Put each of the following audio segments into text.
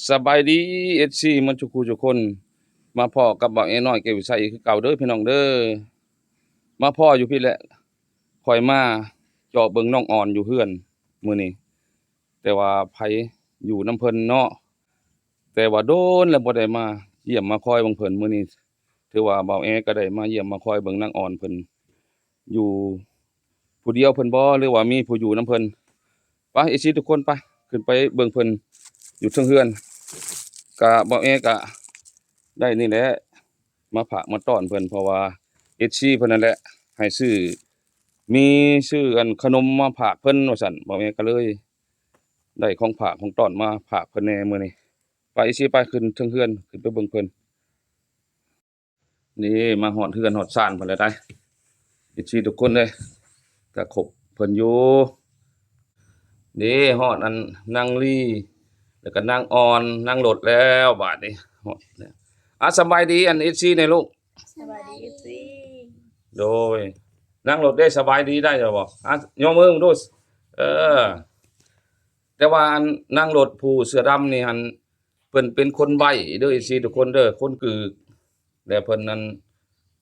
ສະບາຍດີ ເອັຟຊີ ໝົດທຸກຜູ້ທຸກຄົນ ມາພໍ້ກັບບ່າວແອນ້ອຍ ແກ້ວວິໄຊ ຄືເກົ່າເດີພີ່ນ້ອງເດີ. ມາພໍ້ຢູ່ພີ້ແຫຼະ ຂ້ອຍມາເຈາະເບິ່ງນ້ອງອອນຢູ່ເຮືອນມື້ນີ້ ແຕ່ວ່າໃຜຢູ່ນຳເພິ່ນເນາະ ແຕ່ວ່າດົນແລ້ວບໍ່ໄດ້ມາຢ້ຽມມາຄອຍເບິ່ງເພິ່ນ. ມື້ນີ້ຖືວ່າບ່າວແອກໍໄດ້ມາຢ້ຽມມາຄອຍເບິ່ງນາງອອນເພິ່ນ ຢູ່ຜູ້ດຽວເພິ່ນບໍ່ ຫຼືວ່າມີຜູ້ຢູ່ນຳເພິ່ນ. ໄປ ເອັຟຊີ ທຸກຄົນ ໄປ ຂຶ້ນໄປເບິ່ງເພິ່ນຢູ່ເທິງເຮືອນ. ກະບ່າວແອກະໄດ້ນີ້ແຫຼະ ມາຝາກມາຕ້ອນເພິ່ນ ເພາະວ່າ ເອັຟຊີ ເພິ່ນນັ້ນແຫຼະໃຫ້ຊື້ ມີຊື້ອັນຂະໜົມມາຝາກເພິ່ນວ່າຊັ້ນ. ບ່າວແອກະເລີຍໄດ້ຂອງຝາກຂອງຕ້ອນມາຝາກເພິ່ນແດ່ມື້ນີ້. ໄປ ເອັຟຊີ ໄປ ຂຶ້ນເທິງເຮືອນ ຂຶ້ນໄປເບິ່ງເພິ່ນ. ນີ້ມາຮອດເຮືອນຮອດຊານເພິ່ນແລ້ວໄດ໋ ເອັຟຊີ ທຸກຄົນເດ້ ກະຄົບເພິ່ນຢູ່. ນີ້ຮອດອັນນາງລີ ແລ້ວກະນາງອອນ ນາງໂລດແລ້ວບາດນີ້. ຮອດແລ້ວ ອາ ສະບາຍດີອັນ ເອັຟຊີ ແດ່ລູກ. ສະບາຍດີ ເອັຟຊີ ໂດຍ ນາງໂລດເດ້ ສະບາຍດີໄດ້ແລ້ວບໍ່? ອາ ຍົກມືເບິ່ງດູ. ເອີ ແຕ່ວ່າອັນນາງໂລດຜູ້ເສື້ອດຳນີ້ຫັ້ນ ເພິ່ນເປັນຄົນໃບ້ເດີ ເອັຟຊີ ທຸກຄົນເດີ ຄົນກືກ ແລະເພິ່ນນັ້ນ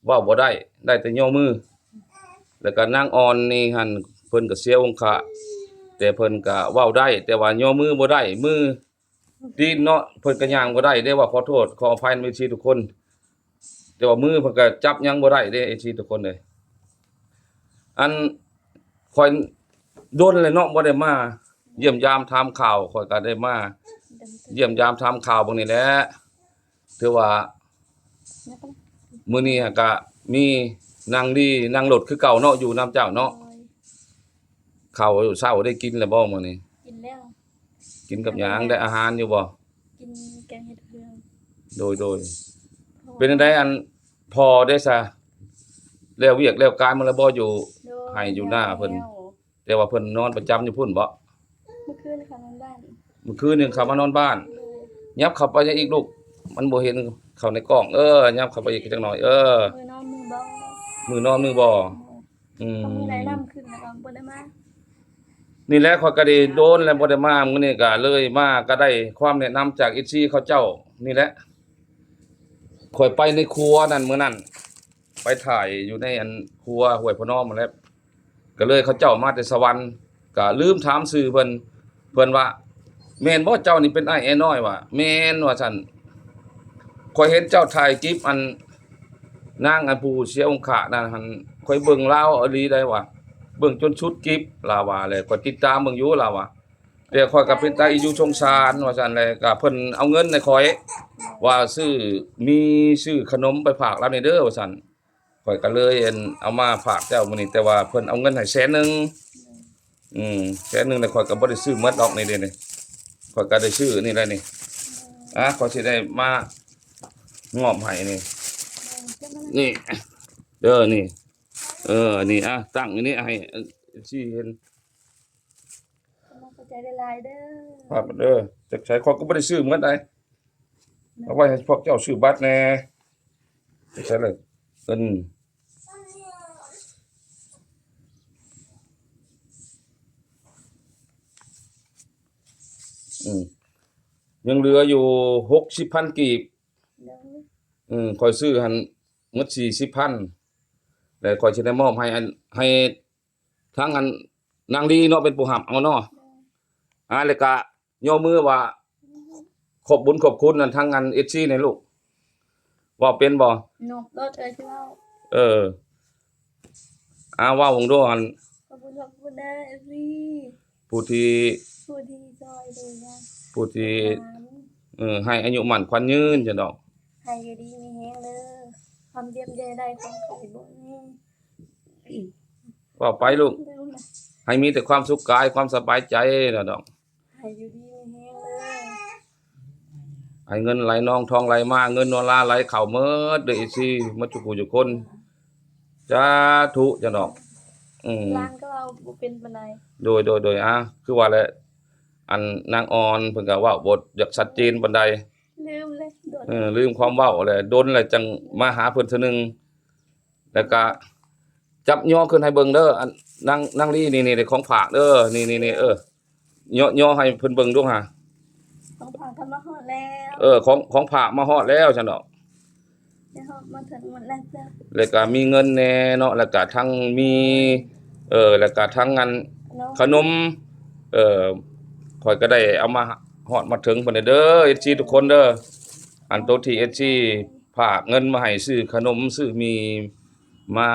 ເວົ້າບໍ່ໄດ້ ໄດ້ແຕ່ຍໍມື. ແລ້ວກະນາງອອນນີ້ຫັ້ນ ເພິ່ນກະເສຍອົງຄະ ແຕ່ເພິ່ນກະເວົ້າໄດ້ ແຕ່ວ່າຍໍມືບໍ່ໄດ້ ມືຕີນເນາະ ເພິ່ນກະຍ່າງບໍ່ໄດ້ເດ້. ວ່າຂໍໂທດຂໍອະໄພນຳ ເອັຟຊີ ທຸກຄົນ ແຕ່ວ່າມືເພິ່ນກະຈັບຫຍັງບໍ່ໄດ້ເດ້ ເອັຟຊີ ທຸກຄົນເອີຍ. ອັນ ຂ້ອຍດົນແລ້ວເນາະ ບໍ່ໄດ້ມາຢ້ຽມຢາມຖາມຂ່າວ ຂ້ອຍກະໄດ້ມາຢ້ຽມຢາມຖາມຂ່າວເບິ່ງນີ້ແຫຼະ. ຖືວ່າມື້ນີ້ຫັ້ນກະມີນາງລີ ນາງໂລດຄືເກົ່າເນາະ ຢູ່ນຳເຈົ້າເນາະ. ໂດຍ ເຂົ້າເຊົ້າໄດ້ກິນແລ້ວບໍ່ມື້ນີ້? ກິນແລ້ວ. ກິນກັບຫຍັງ? ໄດ້ອາຫານຢູ່ບໍ່? ກິນແກງເຫັດເຜືອງ. ໂດຍ ໂດຍ ເປັນຈັ່ງໃດອັນພໍ່ເດ້ຊະ ແລ້ວວຽກແລ້ວການມາແລ້ວບໍ່ ຢູ່ ໂດຍ ໄຮ່ຢູ່ນາເພິ່ນ? ແລ້ວ ແຕ່ວ່າເພິ່ນນອນປະຈຳຢູ່ພຸ້ນບໍ່? ມື້ຄືນເຂົານອນບ້ານ. ມື້ຄືນນີ້ເຂົາມານອນບ້ານ. ໂດຍ ຫຍັບເຂົ້າໄປອີກລູກ ມັນບໍ່ເຫັນເຂົ້າໃນກ້ອງ. ເອີ ຫຍັບເຂົ້າໄປອີກຈັກໜ້ອຍ. ເອີ ມື້ນອນມື້ບໍ່. ມື້ນອນມື້ບໍ່. ໂດຍ ອືມ ເຂົາມີໄດ້ລຳຂຶ້ນແລ້ວກໍບໍ່ໄດ້ມາ. ນີ້ແຫຼະ ຂ້ອຍກໍໄດ້ໂດນແລ້ວບໍ່ໄດ້ມາ ມື້ນີ້ກໍເລີຍມາ ກໍໄດ້ຄວາມແນະນຳຈາກເອັຟຊີເຂົາເຈົ້ານີ້ແຫຼະ. ຂ້ອຍໄປໃນຄົວນັ້ນ ມື້ນັ້ນໄປຖ່າຍຢູ່ໃນອັນຄົວຫ້ວຍພະນອມຫັ້ນແຫຼະ ກໍເລີຍເຂົາເຈົ້າມາແຕ່ສະຫວັນ ກໍລືມຖາມຊື່ເພິ່ນ ເພິ່ນວ່າ ແມ່ນບໍ່ ເຈົ້ານີ້ເປັນອ້າຍແອນ້ອຍຫວາ? ແມ່ນວ່າຊັ້ນ. ຂ້ອຍເຫັນເຈົ້າຖ່າຍກິບອັນນາງອັນຜູ້ເສຍອົງຄະນັ້ນຫັ້ນ ຂ້ອຍເບິ່ງລາວອີ່ຫຼີໄດ໋ຫວາ ເບິ່ງຈົນສຸດກິບ ລາວວ່າ ແລ້ວຂ້ອຍຕິດຕາມເບິ່ງຢູ່ ລາວວ່າ ແຕ່ຂ້ອຍກໍເປັນຕາອີ່ຢູ່ສົງສານວ່າຊັ້ນ. ແລ້ວກໍເພິ່ນເອົາເງິນໃຫ້ຂ້ອຍວ່າຊື້ ມີຊື້ຂະໜົມໄປຝາກລາວແດ່ເດີວ່າຊັ້ນ. ຂ້ອຍກໍເລີຍ ອັນ ເອົາມາຝາກເຈົ້າມື້ນີ້ ແຕ່ວ່າເພິ່ນເອົາເງິນໃຫ້ແສນໜຶ່ງ. ອືມ ແສນໜຶ່ງ ແລ້ວຂ້ອຍກໍບໍ່ໄດ້ຊື້ໝົດດອກ ນີ້ເດ້ນີ້ ຂ້ອຍກໍໄດ້ຊື້ນີ້ແຫຼະນີ້. ອ່າ ຂ້ອຍຊິໄດ້ມາມອບໃຫ້ນີ້ ນີ້ເດີ ນີ້ ເອີ ນີ້ ອ່າ ຕັ້ງຢູ່ນີ້ໃຫ້ ເອັຟຊີ ເຫັນ. ຂອບໃຈຫຼາຍໆເດີ ຄັບເດີ. ຈັກໃສ ຂ້ອຍກໍບໍ່ໄດ້ຊື້ໝົດໃດ ເອົາໄວ້ໃຫ້ພວກເຈົ້າຊື້ບັດແດ່. ໃສ່ລະເງິນ ອືມ ຍັງເຫຼືອຢູ່ຫົກສິບພັນກີບ. ໂດຍ ອືມ ຂ້ອຍຊື້ຫັ້ນໝົດສີ່ສິບພັນ ແລ້ວຂ້ອຍຊິໄດ້ມອບໃຫ້ອັນ ໃຫ້ ທາງອັນນາງລີເນາະ ເປັນຜູ້ຮັບເອົາເນາະ. ໂດຍ ອ່າ ແລ້ວກະຍົກມືວ່າຂອບບຸນຂອບຄຸນອັນທາງອັນເອັຟຊີແດ່ລູກ ເວົ້າເປັນບໍ່? ນົບໂລດເອີຍຊິເວົ້າ. ເອີ ອ່າ ເວົ້າເບິ່ງດູຫັ້ນ. ຂອບຄຸນຂອບຄຸນເດີເອັຟຊີ ຜູ້ທີ່ ຜູ້ທີ່ຊ່ອຍເຫຼືອ ຜູ້ທີ່ ເອີ ໃຫ້ອາຍຸໝັ້ນຂວັນຍືນຊັ້ນດອກ ໃຫ້ຢູ່ດີມີແຮງເດີ ຄວາມເຈັບຢ່າໄດ້ ຄວາມໄຂ້ບໍ່ມີ. ເວົ້າໄປລູກ ໃຫ້ມີແຕ່ຄວາມສຸກກາຍ ຄວາມສະບາຍໃຈນະດອກ ໃຫ້ຢູ່ດີມີແຮງເດີ ໃຫ້ເງິນໄຫຼນອງທອງໄຫຼມາ ເງິນໂດລາໄຫຼເຂົ້າໝົດເດີ ເອັຟຊີ ໝົດທຸກຜູ້ທຸກຄົນ. ສາທຸ ຈະດອກ. ອືມ ຫຼານກໍເວົ້າບໍ່ເປັນປານໃດ. ໂດຍ ໂດຍ ໂດຍ ອ່າ ຄືວ່າແຫຼະ ອັນນາງອອນເພິ່ນກໍເວົ້າບໍ່ຢາກຊັດເຈນປານໃດ ລືມເລີຍ ເອີ ລືມຄວາມເວົ້າແຫຼະ ດົນແລ້ວຈັ່ງມາຫາເພິ່ນເທື່ອໜຶ່ງ. ແລ້ວກະຈັບຍໍຂຶ້ນໃຫ້ເບິ່ງເດີ ອັນນາງ ນາງລີ ນີ້ ນີ້ ຂອງຝາກເດີ ນີ້ ນີ້ ນີ້ ເອີ ຍໍ ຍໍໃຫ້ເພິ່ນເບິ່ງດູຫາ. ຂອງຝາກກໍມາຮອດແລ້ວ. ເອີ ຂອງ ຂອງຝາກມາຮອດແລ້ວຊັ້ນດອກ. ໄດ້ຮອດມາເຖິງໝົດແລ້ວເຈົ້າ. ແລ້ວກໍມີເງິນແດ່ເນາະ ແລ້ວກໍທັງມີ ເອີ ແລ້ວກໍທັງອັນ ຂະໜົມ ເອີ ຂ້ອຍກໍໄດ້ເອົາມາຮອດມາເຖິງພຸ້ນເດີ ເອັຟຊີ ທຸກຄົນເດີ. ອັນໂຕທີ່ເອັຟຊີຝາກເງິນມາໃຫ້ຊື້ຂະໜົມຊື້ໝີ່ມາ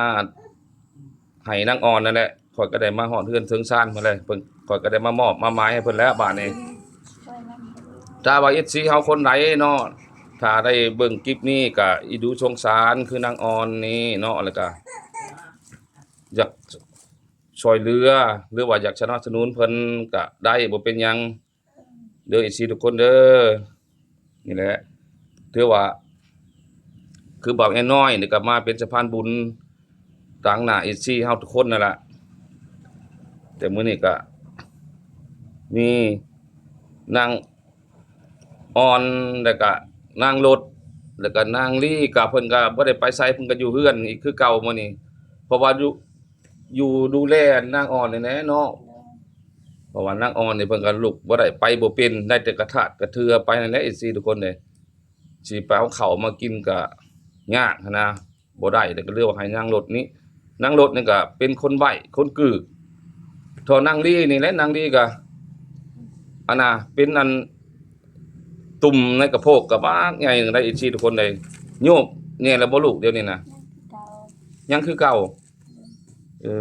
ໃຫ້ນາງອອນນັ້ນແຫຼະ. ຂ້ອຍກໍໄດ້ມາຮອດເຮືອນເຖິງຊານເພິ່ນແລ້ວ ເພິ່ນ ຂ້ອຍກໍໄດ້ມາມອບມາໝາຍໃຫ້ເພິ່ນແລ້ວບາດນີ້. ຖ້າວ່າເອັຟຊີເຮົາຄົນໃດເນາະ ຖ້າໄດ້ເບິ່ງຄລິບນີ້ກໍອີດູສົງສານຄືນາງອອນນີ້ເນາະ ແລ້ວກໍຢາກຊ່ວຍເຫຼືອ ຫຼືວ່າຢາກສະໜັບສະໜູນເພິ່ນກໍໄດ້ ບໍ່ເປັນຫຍັງ. ເດີ ເອັຟຊີ ທຸກຄົນເດີ. ນີ້ແຫຼະ ຖືວ່າຄືບ່າວແອນ້ອຍນີ້ກໍມາເປັນສະພານບຸນຕາງໜ້າເອັຟຊີເຮົາທຸກຄົນນັ້ນລະ. ແຕ່ມື້ນີ້ກໍມີນາງອອນ ແລ້ວກໍນາງລົດ ແລ້ວກໍນາງລີ ກໍເພິ່ນກໍບໍ່ໄດ້ໄປໃສ ເພິ່ນກໍຢູ່ເຮືອນອີກຄືເກົ່າມື້ນີ້ ເພາະວ່າຢູ່ ຢູ່ດູແລນາງອອນນີ້ແຫຼະເນາະ. ເພາະວ່ານາງອອນນີ້ເພິ່ນກໍລຸກບໍ່ໄດ້ ໄປບໍ່ເປັນ ໄດ້ແຕ່ກະທາດກະເທືອໄປນັ້ນແຫຼະ ເອັຟຊີ ທຸກຄົນເອີຍ. ຊິໄປເອົາເຂົ້າມາກິນກໍຍາກຫັ້ນນະ ບໍ່ໄດ້ ແລ້ວກໍເລືອກວ່າໃຫ້ນາງລົດນີ້. ນາງລົດນີ້ກໍເປັນຄົນໄຫວ້ຄົນກື້ ທໍ່ນາງລີນີ້ແຫຼະ. ນາງລີກໍອັນນ່າ ເປັນອັນຕຸ່ມໃນກະໂພກກໍບັກໃຫຍ່ໜຶ່ງໄດ໋ ເອັຟຊີ ທຸກຄົນເອີຍ. ໂຍກແນ່ແລ້ວບໍ່ລູກ ດຽວນີ້ນະ? ຍັງຄືເກົ່າ ຍັງຄືເກົ່າ. ເອີ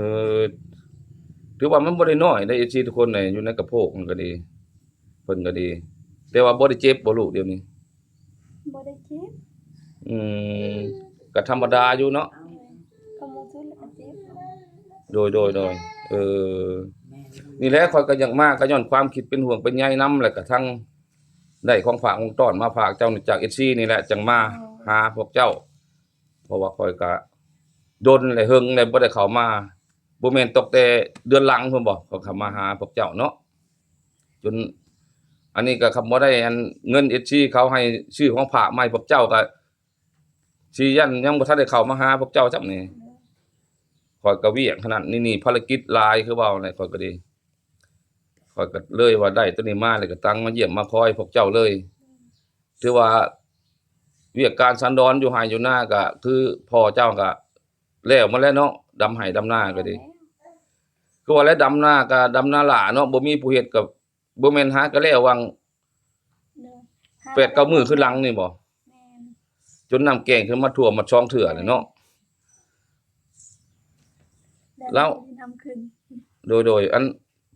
ຖືວ່າມັນບໍ່ໄດ້ນ້ອຍເດ້ ເອັຟຊີ ທຸກຄົນເອີຍ ຢູ່ໃນກະໂພກມັນກໍດີ ເພິ່ນກໍດີ. ແຕ່ວ່າບໍ່ໄດ້ເຈັບບໍ່ລູກດຽວນີ້? ບໍ່ໄດ້ເຈັບ. ອືມ ກໍທຳມະດາຢູ່ເນາະ. ເອີ ກໍບໍ່ສຸດແລ້ວກໍເຈັບ. ໂດຍ ໂດຍ ໂດຍ ເອີ ນີ້ແຫຼະ ຂ້ອຍກໍຢາກມາ ກໍຍ້ອນຄວາມຄິດເປັນຫ່ວງເປັນໃຍນຳ ແລ້ວກໍທັງໄດ້ຂອງຝາກຂອງຕ້ອນມາຝາກເຈົ້າຈາກເອັຟຊີນີ້ແຫຼະ ຈັ່ງມາຫາພວກເຈົ້າ. ເພາະວ່າຂ້ອຍກະດົນແລ້ວ ເຫິງແລ້ວບໍ່ໄດ້ເຂົ້າມາ ບໍ່ແມ່ນຕົກແຕ່ເດືອນຫຼັງພຸ້ນບໍ ຂ້ອຍເຂົ້າມາຫາພວກເຈົ້າເນາະ. ຈົນອັນນີ້ກະ ຄັນບໍ່ໄດ້ອັນເງິນເອັຟຊີເຂົາໃຫ້ຊື້ຂອງຝາກມາໃຫ້ພວກເຈົ້າ ກະຊິຢ້ານຍັງບໍ່ທັນໄດ້ເຂົ້າມາຫາພວກເຈົ້າຊ້ຳນີ້. ຂ້ອຍກະວຽກຂະໜາດນີ້ ນີ້ພາລະກິດຫຼາຍຄືເວົ້າແຫຼະ ຂ້ອຍກະດີ ຂ້ອຍກະເລີຍວ່າໄດ້ໂຕນີ້ມາແລ້ວ ກະຕັ້ງມາຢ້ຽມມາຄອຍພວກເຈົ້າເລີຍ. ຖືວ່າວຽກການສັນດອນຢູ່ໄຮ່ຢູ່ນາ ກະຄືພໍ່ເຈົ້າກະແລ້ວໝົດແລ້ວເນາະ ດຳໄຮ່ດຳນາກະດີ. ຄືວ່າແລ້ວ ດຳນາກະດຳນາຫຼ້າເນາະ ບໍ່ມີຜູ້ເຮັດ ກະບໍ່ແມ່ນຫາກະແລ້ວຫວ່າງແປດເກົ້າມື້ຄືຫຼັງນີ້ບໍ? ແມ່ນ. ຈົນນ້ຳແກ້ງຂຶ້ນມາຖ້ວມມາສອງເທື່ອແລ້ວເນາະ. ແລ້ວ ແລ້ວ ໂດຍ ໂດຍ ອັນ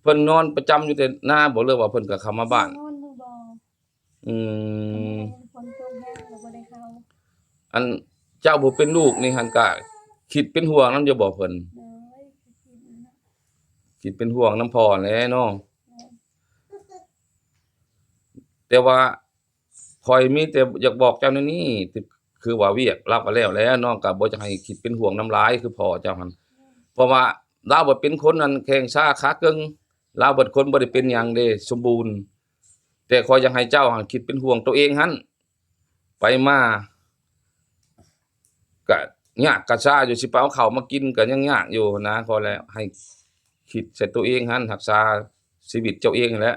ເພິ່ນນອນປະຈຳຢູ່ແຕ່ນາບໍ ຫຼືວ່າເພິ່ນກະເຂົ້າມາບ້ານ? ນອນຢູ່ບໍ່? ອືມ ແມ່ນ ຝົນຕົກແຮງແລ້ວບໍ່ໄດ້ເຂົ້າ. ອັນເຈົ້າຜູ້ເປັນລູກນີ້ຫັ້ນກະຄິດເປັນຫ່ວງນຳຢູ່ບໍ່ເພິ່ນ? ໂດຍ ຄິດເປັນຫ່ວງນຳພໍ່ແຫຼະເນາະ. ແມ່ນ. ແຕ່ວ່າຂ້ອຍມີແຕ່ຢາກບອກເຈົ້າແນວນີ້ ຄືວ່າວຽກລາວກໍແລ້ວແລ້ວເນາະ ກໍບໍ່ຢາກໃຫ້ຄິດເປັນຫ່ວງນຳຫຼາຍຄືພໍ່ເຈົ້າຫັ້ນ. ແມ່ນ. ເພາະວ່າລາວບໍ່ເປັນຄົນອັນແຂ້ງຊາຂາເກິ່ງ ລາວເປັນຄົນບໍ່ໄດ້ເປັນຫຍັງເດ້ ສົມບູນ. ແຕ່ຂ້ອຍຢາກໃຫ້ເຈົ້າຫັ້ນຄິດເປັນຫ່ວງໂຕເອງຫັ້ນ ໄປມາກະຍາກກະຊາຢູ່ ຊິໄປເອົາເຂົ້າມາກິນກະຍັງຍາກຢູ່ນະ. ຂໍແລ້ວໃຫ້ຄິດໃສ່ໂຕເອງຫັ້ນ ຮັກສາຊີວິດເຈົ້າເອງຫັ້ນແຫຼະ.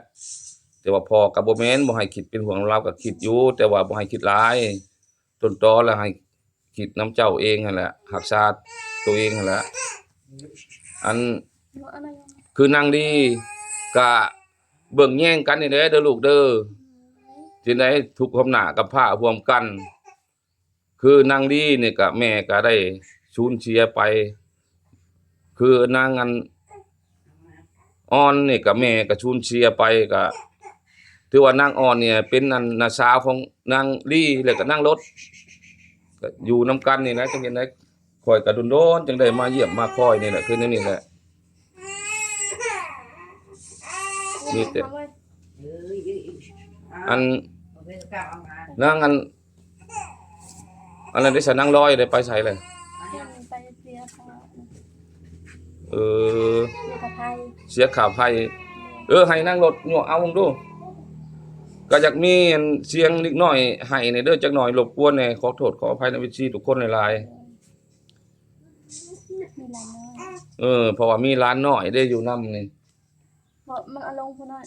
ແຕ່ວ່າພໍ່ກະບໍ່ແມ່ນບໍ່ໃຫ້ຄິດເປັນຫ່ວງ ລາວກະຄິດຢູ່ ແຕ່ວ່າບໍ່ໃຫ້ຄິດຫຼາຍ ຕົ້ນຕໍແລ້ວໃຫ້ ຄິດນຳເຈົ້າເອງຫັ້ນແຫຼະ ຮັກສາໂຕເອງຫັ້ນແຫຼະ. ອັນ ຄືນາງລີກະເບິ່ງແຍງກັນນີ້ແຫຼະເດີລູກເດີ ຊິໄດ້ທຸກຮ່ວມໜ້າກັບພາຮ່ວມກັນ. ຄືນາງລີນີ້ກະແມ່ກະໄດ້ສູນເສຍໄປ ຄືນາງອັນ ອອນນີ້ກະແມ່ກະສູນເສຍໄປ ກະຖືວ່ານາງອອນນີ້ເປັນອັນນ້າສາວຂອງນາງລີ ແລ້ວກະນາງລົດ ກະຢູ່ນຳກັນນີ້ແຫຼະ. ຈັ່ງເຮັດໃດ ຂ້ອຍກະດົນໆຈັ່ງໄດ້ມາຢ້ຽມມາຄອຍນີ້ແຫຼະ ຄືແນວນີ້ແຫຼະ. ມີແຕ່ ອັນ ນາງອັນ ອັນນັ້ນເດ ສາວນາງລອຍໄດ້ໄປໃສແລ້ວ? ໄປເສຍຄ່າ ເອີ ເສຍຄ່າໄຟ ເສຍຄ່າໄຟ. ເອີ ໃຫ້ນາງລົດຍົວະເອົາເບິ່ງດູ ກະຢາກມີອັນສຽງເດັກນ້ອຍໄຫ້ແດ່ເດີ ຈັກໜ່ອຍ ລົບກວນແດ່ ຂໍໂທດຂໍອະໄພນຳເອັຟຊີທຸກຄົນຫຼາຍໆ. ມີຫຼານນ້ອຍ ເອີ ເພາະວ່າມີຫຼານນ້ອຍເດ້ຢູ່ນຳນີ້. ບໍ່ ມັນເອົາລົງພຸ້ນໜ້ອຍ.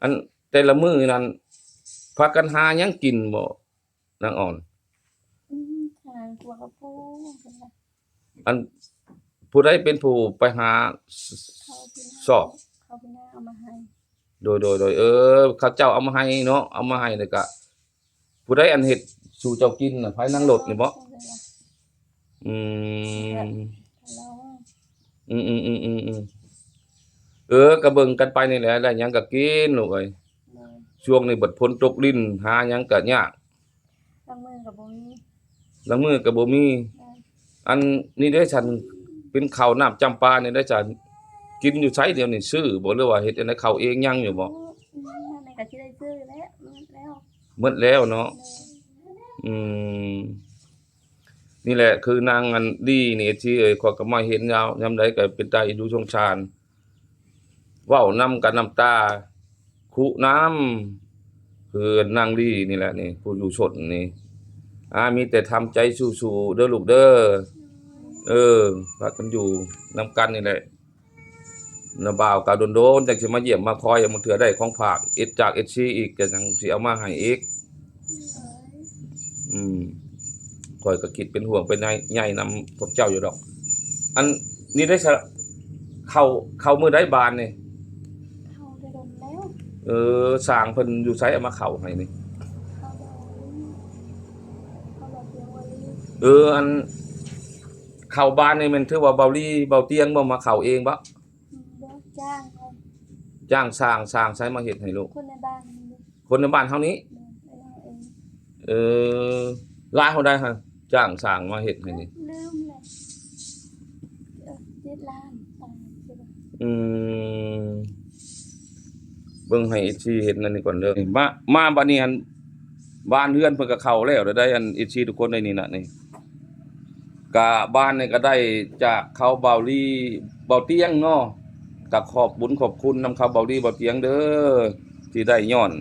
ອັນແຕ່ລະມື້ນັ້ນພາກັນຫາຫຍັງກິນບໍ່ ນາງອອນ? ອືມ ຫາກວກກະປູ. ອັນຜູ້ໃດເປັນຜູ້ໄປຫາ ເຂົ້າທີ່ນາ ຊອກ? ເຂົ້າທີ່ນາເອົາມາໃຫ້. ໂດຍ ໂດຍ ໂດຍ ເອີ ເຂົາເຈົ້າເອົາມາໃຫ້ເນາະ ເອົາມາໃຫ້ແລ້ວກະ ຜູ້ໃດອັນເຮັດສູ່ເຈົ້າກິນນະ? ໃຜ ນາງໂລດນີ້ບໍ? ອືມ ອືມໆໆໆ ເອີ ກະເບິ່ງກັນໄປນີ້ແຫຼະ ໄດ້ຫຍັງກະກິນລູກເອີຍ. ໂດຍ ຊ່ວງນີ້ບັດຝົນຕົກລິນ ຫາຫຍັງກະຍາກ. ລາງມື້ກະບໍ່ມີ ລາງມື້ກະບໍ່ມີ. ແມ່ນ ອັນນີ້ເດ້ຊັ້ນ ເປັນເຂົ້ານ້ຳຈຳປານີ້ເດ້ຊັ້ນ ກິນຢູ່ໃສດຽວນີ້? ຊື້ບໍ່ ຫຼືວ່າເຮັດຈັ່ງໃດ? ເຂົ້າເອງຍັງຢູ່ບໍ່? ອືມ ມັນກະຊິໄດ້ຊື້ແລ້ວ ໝົດແລ້ວ ໝົດແລ້ວເນາະ. ແມ່ນ ອືມ ນີ້ແຫຼະ ຄືນາງອັນດີນີ້ ເອັຟຊີເອີຍ ຂ້ອຍກະມາເຫັນຍາມ ຍາມໃດກະເປັນຕາເອັນດູສົງສານ. ເວົ້ານຳກັນນ້ຳຕາຄຸນຳ ຄືນາງລີນີ້ແຫຼະນີ້ ຜູ້ຢູ່ຊົນນີ້. ອາ ມີແຕ່ທຳໃຈສູ້ໆເດີລູກເດີ. ເອີ ພາກັນຢູ່ນຳກັນນີ້ແຫຼະ ນ້າບ່າວກະດົນໆຈັ່ງຊິມາຢ້ຽມມາຄອຍ ບາງເທື່ອໄດ້ຂອງຝາກ ເອັດ ຈາກເອັຟຊີອີກ ກະຈັ່ງຊິເອົາມາໃຫ້ອີກ. ອືມ ຂ້ອຍກໍຄິດເປັນຫ່ວງເປັນໃຍນຳພວກເຈົ້າຢູ່ດອກ. ອັນນີ້ໄດ້ສະ ເຂົ້າ ເຂົ້າມື້ໃດບານນີ້? ເຂົ້າໄດ້ດົນແລ້ວ. ເອີ ຊ່າງເພິ່ນຢູ່ໃສເອົາມາເຂົ້າໃຫ້ນີ້? ເຂົ້າດອກ ເຂົ້າດອກດຽວ ເອີ ອັນເຂົ້າບານນີ້ແມ່ນຖືວ່າເບົາລີ ເບົາຕຽງບໍ່ ມາເຂົ້າເອງບໍ່? ບໍ່ ຈ້າງເຂົາ ຈ້າງຊ່າງ. ຊ່າງໃສມາເຮັດໃຫ້ລູກ? ຄົນໃນບ້ານນີ້. ຄົນໃນບ້ານເຮົານີ້? ແມ່ນ ເອີ ຫຼາຍເທົ່າໃດຫັ້ນ ຈ້າງຊ່າງມາເຮັດໃຫ້ນີ້? ລືມແລ້ວ ເອີ ເຈັດລ້ານປາຍ. ອືມ ເບິ່ງໃຫ້ເອັຟຊີເຫັນອັນນີ້ກ່ອນເດີ. ມາ ມາບາດນີ້ຫັ້ນ ບ້ານເຮືອນເພິ່ນກໍເຂົ້າແລ້ວໃດ໋ ອັນເອັຟຊີທຸກຄົນໃດ໋ ນີ້ນະ ນີ້ ກະບ້ານນີ້ກະໄດ້ຈາກເຂົາເບົາລີ ເບົາຕຽງເນາະ. ກະຂອບບຸນຂອບຄຸນນຳເຂົາເບົາລີ ເບົາຕຽງເດີ ທີ່ໄດ້ຍ້ອນ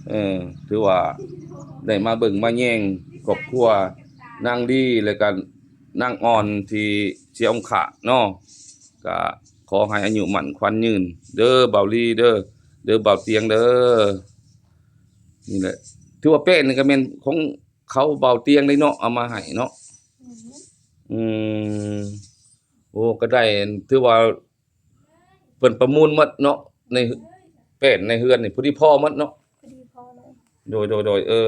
ເອີ ຖືວ່າໄດ້ມາເບິ່ງມາແຍງຄອບຄົວນາງລີ ແລະກະນາງອ່ອນທີ່ເສຍອົງຄະເນາະ. ກະຂໍໃຫ້ອາຍຸໝັ້ນຂວັນຍືນເດີ ເບົາລີເດີ ເດີ ເບົາຕຽງເດີ. ນີ້ແຫຼະ ຖືວ່າແປ້ນນີ້ກະແມ່ນຂອງ ເຂົາເບົາຕຽງໄດ້ເນາະ ເອົາມາໃຫ້ເນາະ. ອືມ ອືມ ໂອ້ ກະໄດ້ ຖືວ່າເພິ່ນປະມູນໝົດເນາະ ໃນແປ້ນໃນເຮືອນນີ້ ພໍດີພໍໝົດເນາະ. ພໍດີພໍເລີຍ. ໂດຍ ໂດຍ ໂດຍ ເອີ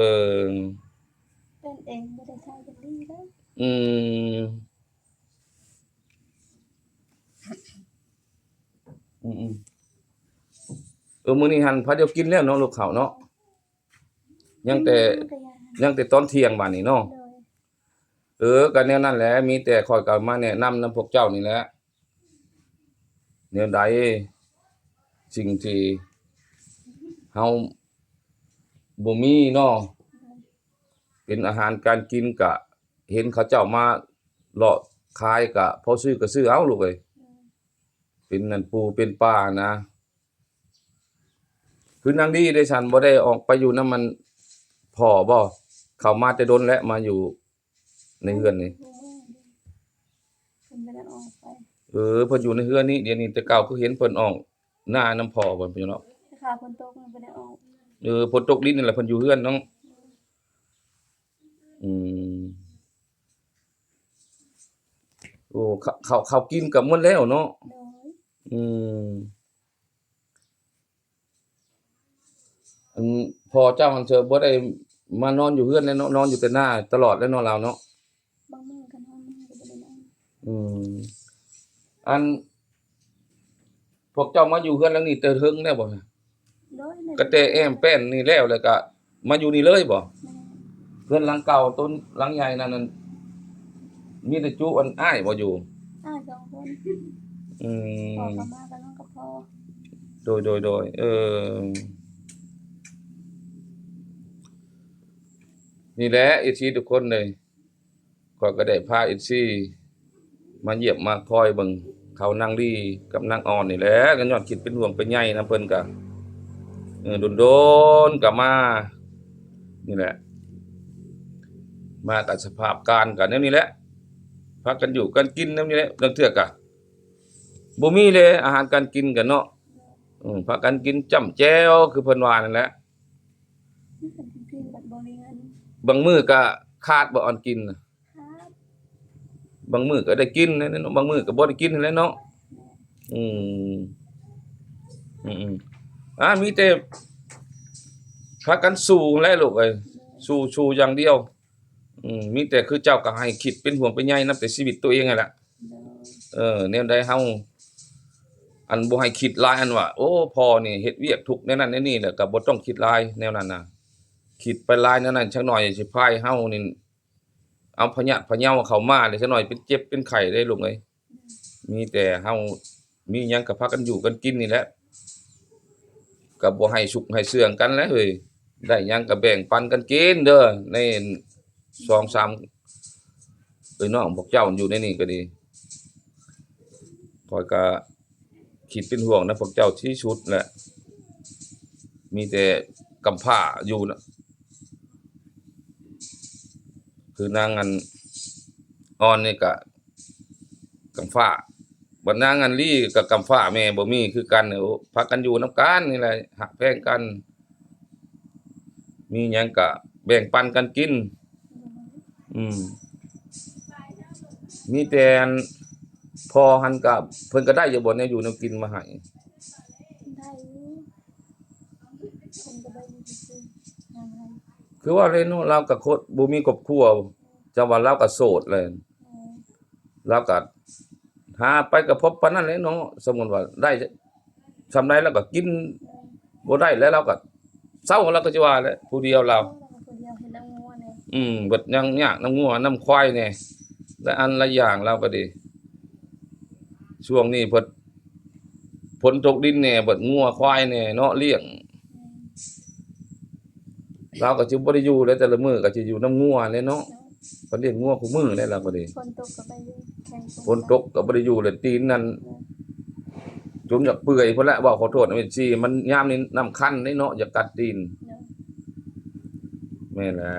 ແປ້ນເອງບໍ່ໄດ້ໃຊ້ຈັກດີເລີຍ. ອືມ ອືມ ອືມ ເອີ ມື້ນີ້ຫັ້ນພາດຽວກິນແລ້ວເນາະ ລູກເຂົ້າເນາະ. ຍັງແຕ່ ຍັງແຕ່ຕອນທ່ຽງບາດນີ້ເນາະ. ໂດຍ ເອີ ກະແນວນັ້ນແຫຼະ ມີແຕ່ຂ້ອຍກະມາແນະນຳນຳພວກເຈົ້ານີ້ແຫຼະ ແນວໃດ ສິ່ງທີ່ເຮົາບໍ່ມີເນາະ ເປັນອາຫານການກິນ ກະເຫັນເຂົາເຈົ້າມາເລາະຂາຍ ກະພໍຊື້ກະຊື້ເອົາລູກເອີຍ. ໂດຍ ເປັນນັ້ນປູເປັນປານະ. ຄືນາງດີເດຊັ້ນ ບໍ່ໄດ້ອອກໄປຢູ່ນຳອັນພໍ່ບໍ່? ເຂົ້າມາແຕ່ດົນແລ້ວ ມາຢູ່ໃນເຮືອນນີ້. ເພິ່ນບໍ່ໄດ້ອອກໄປ. ເອີ ເພິ່ນຢູ່ໃນເຮືອນນີ້ ດຽວນີ້ ແຕ່ເກົ່າຄືເຫັນເພິ່ນອອກນານຳພໍ່ເພິ່ນເນາະ. ແຕ່ຄາຝົນຕົກມັນບໍ່ໄດ້ອອກ. ເອີ ຝົນຕົກດິນນີ້ແຫຼະ ເພິ່ນຢູ່ເຮືອນເນາະ. ອືມ ໂອ້ ເຂົ້າ ເຂົ້າ ເຂົ້າກິນກໍໝົດແລ້ວເນາະ. ໂດຍ ອືມ ອັນພໍ່ເຈົ້າຫັ້ນເຊີ ບໍ່ໄດ້ມານອນຢູ່ເຮືອນແລ້ວເນາະ ນອນຢູ່ແຕ່ນາຕະຫຼອດແລ້ວເນາະ ລາວເນາະ. ບາງມື້ກໍນອນ ບາງມື້ກໍບໍ່ໄດ້ນອນ. ອືມ ອັນ ພວກເຈົ້າມາຢູ່ເຮືອນຫຼັງນີ້ແຕ່ເຖິງແລ້ວບໍ່? ໂດຍ ແມ່ນ ກະແຕ່ແອ້ມແປ້ນນີ້ແລ້ວ ແລ້ວກະມາຢູ່ນີ້ເລີຍບໍ່? ແມ່ນ ເຮືອນຫຼັງເກົ່າ ຕົ້ນຫຼັງໃຫຍ່ນັ້ນ ນັ້ນ ມີແຕ່ຈຸອັນອ້າຍບໍ່ຢູ່? ອ້າຍສອງຄົນ. ອືມ ພໍ່ກໍມາກັບນ້ອງກັບພໍ່. ໂດຍ ໂດຍ ໂດຍ ເອີ ນີ້ແຫຼະ ເອັຟຊີທຸກຄົນເອີຍ. ຂ້ອຍກໍໄດ້ພາເອັຟຊີມາຢ້ຽມມາຄອຍເບິ່ງເຂົານາງລີກັບນາງອ່ອນນີ້ແຫຼະ ກໍຍ້ອນຄິດເປັນຫ່ວງເປັນໃຍນຳເພິ່ນກະ ເອີ ດົນໆກໍມານີ້ແຫຼະ ມາກັບສະພາບການກໍແນວນີ້ແຫຼະ ພາກັນຢູ່ກັນກິນແນວນີ້ແຫຼະ ລາງເທື່ອກະ ບໍ່ມີເລີຍ ອາຫານການກິນກັນເນາະ. ອືມ ພາກັນກິນຈ້ຳແຈ່ວ ຄືເພິ່ນວ່ານັ້ນແຫຼະ. ມີຄົນກິນເພງບັດບໍ່ມີເງິນ ບາງມື້ກໍຂາດບໍ່ອັນກິນນະ ຂາດ ບາງມື້ກໍໄດ້ກິນແຫຼະເນາະ ບາງມື້ກໍບໍ່ໄດ້ກິນຫັ້ນແຫຼະເນາະ. ອືມ ອືມໆ ອ່າ ມີແຕ່ພາກັນສູ້ແຫຼະລູກເອີຍ ສູ້ ສູ້ຢ່າງດຽວ. ອືມ ມີແຕ່ຄືເຈົ້າກໍໃຫ້ຄິດເປັນຫ່ວງເປັນໃຍນຳແຕ່ຊີວິດຕົວເອງຫັ້ນແຫຼະ. ໂດຍ ເອີ ແນວໃດເຮົາ ອັນບໍ່ໃຫ້ຄິດຫຼາຍ ອັນວ່າ ໂອ້ ພໍ່ນີ້ເຮັດວຽກທຸກແນວນັ້ນແນວນີ້ ແລ້ວກໍບໍ່ຕ້ອງຄິດຫຼາຍແນວນັ້ນນະ. ຄິດໄປຫຼາຍແນວນັ້ນ ຈັກໜ້ອຍຊິພາໃຫ້ເຮົານີ້ ເອົາພະຍາດພະເຍົາເຂົ້າມາ ແລ້ວຈັກໜ້ອຍເປັນເຈັບເປັນໄຂ້ເດ້ລູກເອີຍ. ມີແຕ່ເຮົາມີຫຍັງກໍພາກັນຢູ່ກັນກິນນີ້ແຫຼະ ກໍບໍ່ໃຫ້ຊຸກໃຫ້ເຊື່ອງກັນແຫຼະເຮີ້ຍ. ໄດ້ຫຍັງກໍແບ່ງປັນກັນກິນເດີ ໃນສອງສາມເອື້ອຍນ້ອງພວກເຈົ້າຢູ່ໃນນີ້ກໍດີ. ຂ້ອຍກໍຄິດເປັນຫ່ວງນຳພວກເຈົ້າທີ່ສຸດແຫຼະ ມີແຕ່ກຳພ້າຢູ່ນະ ຄືນາງອັນອ່ອນນີ້ກະກຳພ້າ ບັດນາງອັນລີກະກຳພ້າ ແມ່ບໍ່ມີຄືກັນ. ໂອ້ ພາກັນຢູ່ນຳກັນນີ້ແຫຼະ ຮັກແພງກັນ ມີຫຍັງກະແບ່ງປັນກັນກິນ. ອືມ ມີແຕ່ອັນພໍ່ຫັ້ນກະ ເພິ່ນກະໄດ້ຢູ່ບໍ່ ແນວຢູ່ແນວກິນມາໃຫ້? ໄດ້ຢູ່ ເພິ່ນກໍໄດ້ຢູ່ຊື່ໆ ຫາໃຫ້. ຄືວ່າເລີຍເນາະ ລາວກໍຄົນບໍ່ມີຄອບຄົວ ຈະວ່າລາວກໍໂສດແຫຼະ ແມ່ນ ລາວກໍຫາໄປກໍພໍປານນັ້ນແຫຼະເນາະ. ສົມມຸດວ່າໄດ້ສ່ຳໃດລາວກໍກິນ ແມ່ນ ບໍ່ໄດ້ແລ້ວລາວກໍເຊົາ ລາວກໍຊິວ່າແຫຼະ ຜູ້ດຽວລາວ. ຜູ້ດຽວເຮັດນຳງົວແດ່ ອືມ ເບິດຫຍັງຍາກນຳງົວນຳຄວາຍແດ່ ຫຼາຍອັນຫຼາຍຢ່າງລາວກໍດີ. ຊ່ວງນີ້ເພິ່ນ ຝົນຕົກດິນແດ່ ເບິດງົວຄວາຍແດ່ເນາະ ລ້ຽງ ແມ່ນ ລາວກໍຊິບໍ່ໄດ້ຢູ່ແລ້ວ ແຕ່ລະມື້ກໍຊິຢູ່ນຳງົວແຫຼະເນາະ. ເພິ່ນລ້ຽງງົວຄູ່ມື້ແຫຼະລາວກໍດີ ຝົນຕົກກໍໄປຢູ່ແຂ່ງ ຝົນຕົກກໍບໍ່ໄດ້ຢູ່ແຫຼະ ຕີນນັ້ນ ແມ່ນ ຈົນຢາກເປື່ອຍພຸ້ນແຫຼະ. ເວົ້າຂໍໂທດເອັຟຊີ ມັນຍາມນີ້ນ້ຳຄັນເດ້ເນາະ ຢາກກັດຕີນ ໂດຍ ແມ່ນແຫຼະ.